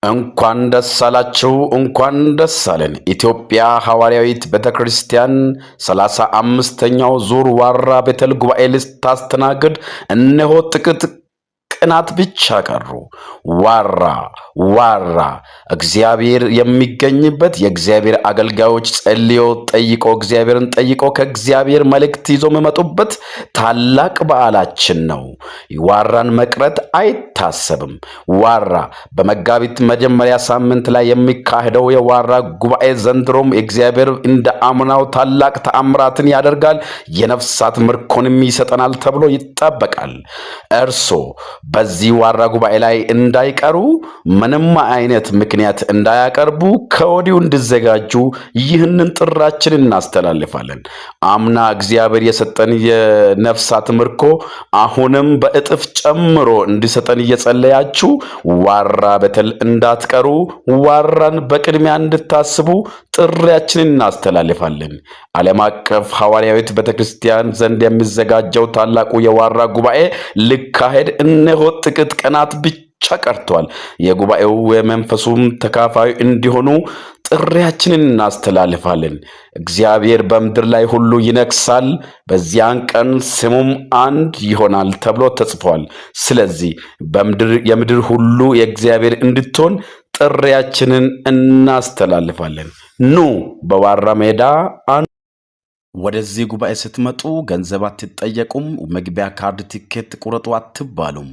እንኳን ደስ አላችሁ፣ እንኳን ደስ አለን። ኢትዮጵያ ሐዋርያዊት ቤተ ክርስቲያን 35ኛው ዙር ዋራ ቤተል ጉባኤ ልታስተናግድ እነሆ ጥቂት ቀናት ብቻ ቀሩ። ዋራ ዋራ እግዚአብሔር የሚገኝበት፣ የእግዚአብሔር አገልጋዮች ጸልዮ ጠይቆ፣ እግዚአብሔርን ጠይቆ ከእግዚአብሔር መልእክት ይዞ የሚመጡበት ታላቅ በዓላችን ነው። ዋራን መቅረት አይታሰብም። ዋራ በመጋቢት መጀመሪያ ሳምንት ላይ የሚካሄደው የዋራ ጉባኤ ዘንድሮም እግዚአብሔር እንደ አምናው ታላቅ ተአምራትን ያደርጋል፣ የነፍሳት ምርኮንም ይሰጠናል ተብሎ ይጠበቃል። እርሶ በዚህ ዋራ ጉባኤ ላይ እንዳይቀሩ፣ ምንም አይነት ምክንያት እንዳያቀርቡ ከወዲሁ እንዲዘጋጁ ይህንን ጥራችን እናስተላልፋለን። አምና እግዚአብሔር የሰጠን የነፍሳት ምርኮ አሁንም በእጥፍ ጨምሮ እንዲሰጠን እየጸለያችሁ ዋራ ቤተል እንዳትቀሩ፣ ዋራን በቅድሚያ እንድታስቡ ጥሪያችንን እናስተላልፋለን። ዓለም አቀፍ ሐዋርያዊት ቤተክርስቲያን ዘንድ የሚዘጋጀው ታላቁ የዋራ ጉባኤ ሊካሄድ እነሆ ጥቂት ቀናት ብቻ ቀርቷል። የጉባኤው የመንፈሱም ተካፋዩ እንዲሆኑ ጥሪያችንን እናስተላልፋለን። እግዚአብሔር በምድር ላይ ሁሉ ይነግሣል፣ በዚያን ቀን ስሙም አንድ ይሆናል ተብሎ ተጽፏል። ስለዚህ በምድር የምድር ሁሉ የእግዚአብሔር እንድትሆን ጥሪያችንን እናስተላልፋለን። ኑ በዋራ ሜዳ። ወደዚህ ጉባኤ ስትመጡ ገንዘብ አትጠየቁም። መግቢያ ካርድ፣ ቲኬት ቁረጡ አትባሉም።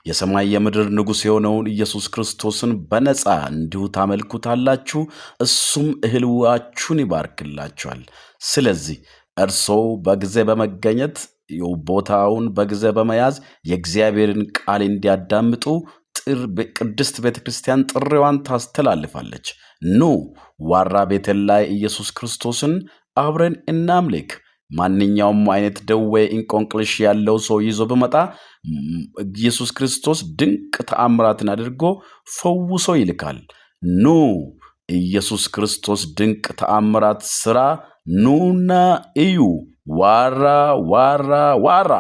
የሰማይ የምድር ንጉሥ የሆነውን ኢየሱስ ክርስቶስን በነፃ እንዲሁ ታመልኩታላችሁ። እሱም እህልዋችሁን ይባርክላችኋል። ስለዚህ እርስዎ በጊዜ በመገኘት፣ ቦታውን በጊዜ በመያዝ የእግዚአብሔርን ቃል እንዲያዳምጡ ቅድስት ቤተ ክርስቲያን ጥሪዋን ታስተላልፋለች። ኑ ዋራ ቤተል ላይ ኢየሱስ ክርስቶስን አብረን እናምልክ። ማንኛውም አይነት ደዌ እንቆቅልሽ ያለው ሰው ይዞ በመጣ ኢየሱስ ክርስቶስ ድንቅ ተአምራትን አድርጎ ፈውሶ ይልካል። ኑ ኢየሱስ ክርስቶስ ድንቅ ተአምራት ስራ ኑና እዩ። ዋራ ዋራ ዋራ።